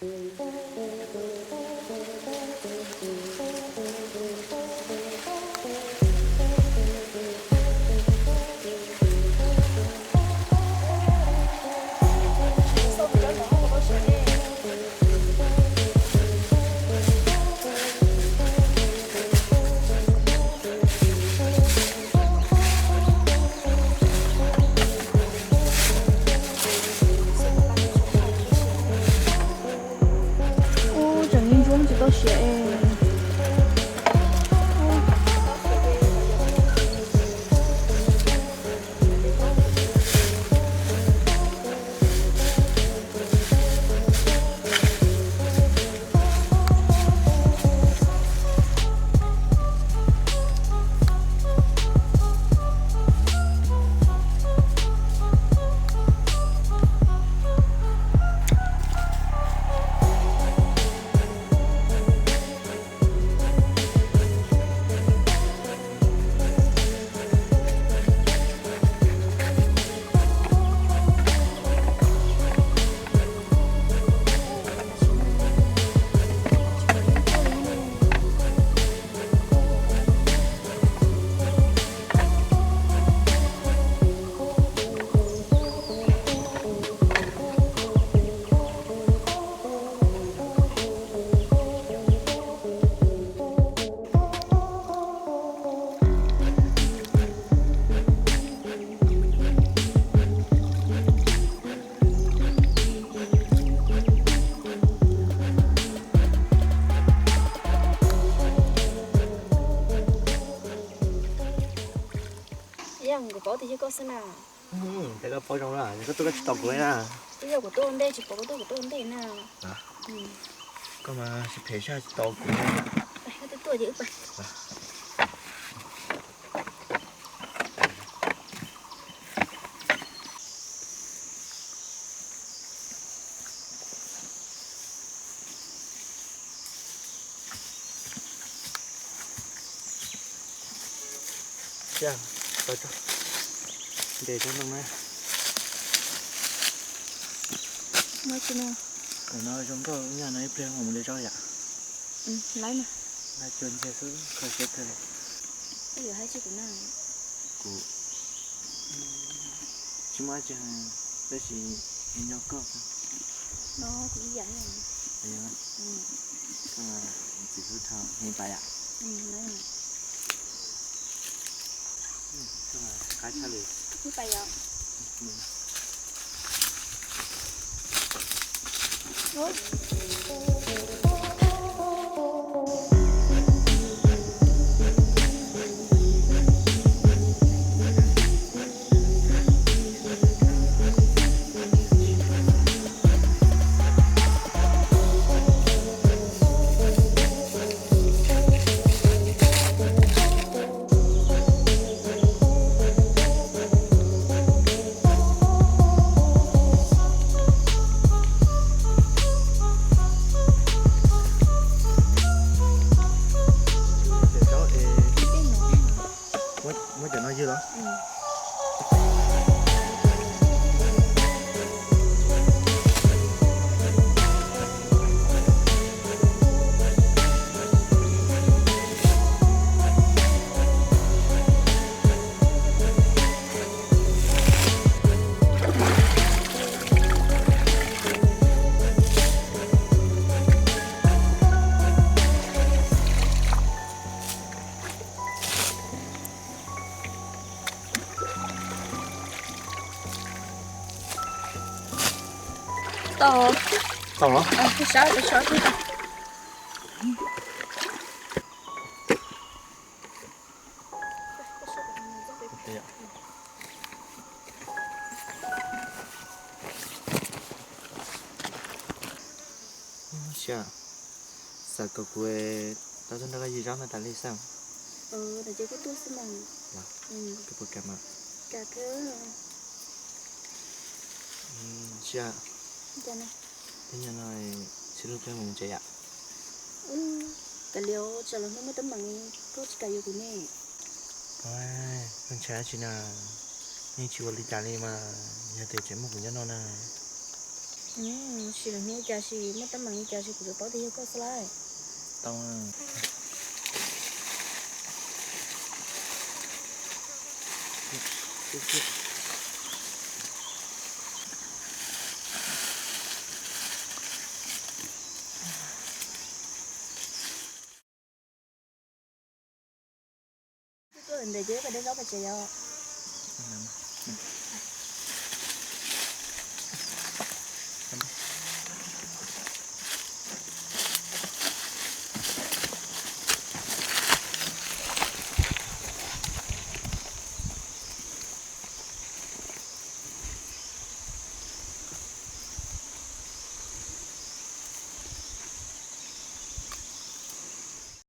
Ub, tseem li ntsuab tsis tau siav es. Yog kuv paub tias yog koj xwb na. Ces koj paub zoo na, koj tuaj koj tsis tos kuv li na. Twb yog kuv tuaj ua ntej, tsis pom koj tuaj kuv tuaj ua ntej na. Koj mas tsis phem saj tsis tos kuv. Koj tuaj ces wb pais. Ntes tsob ntoo na. No zoo nkauj nyaj no ib pliag mus de tsob yam. Lawv cua ntxiag xwb kho siab kawg li. Kuv tsis muaj dab tsi, tab sis nco koj. No kuv ib yam. Txiv hlub dhau, heev pais yam. Qab tshaj li. Muab cov no ywg los? Tau los? Xav kom kuv tau tuaj nrog koj yig zaub no tas li xwb. Ces kuv tuaj xwb mas. Koj puas kam mas? Kam kawg. Sia, tej nyuag no sib hlub peb mus tsev yam. Kav liam, tsam los hnub muaj teeb meem koj tsis kam yuav kuv ne. Koj ntshai dab tsi na? Yeej tsis ua li cas li mas, yog tias tseem muaj kuv nyob no na. Sim lawm hnub ua cas sim muaj teeb meem li cas sim kuv tsuas paub tias yog koj xwb lauj. Tau. Tuaj ntawm ntes ces peb de zaub pem tsev yom.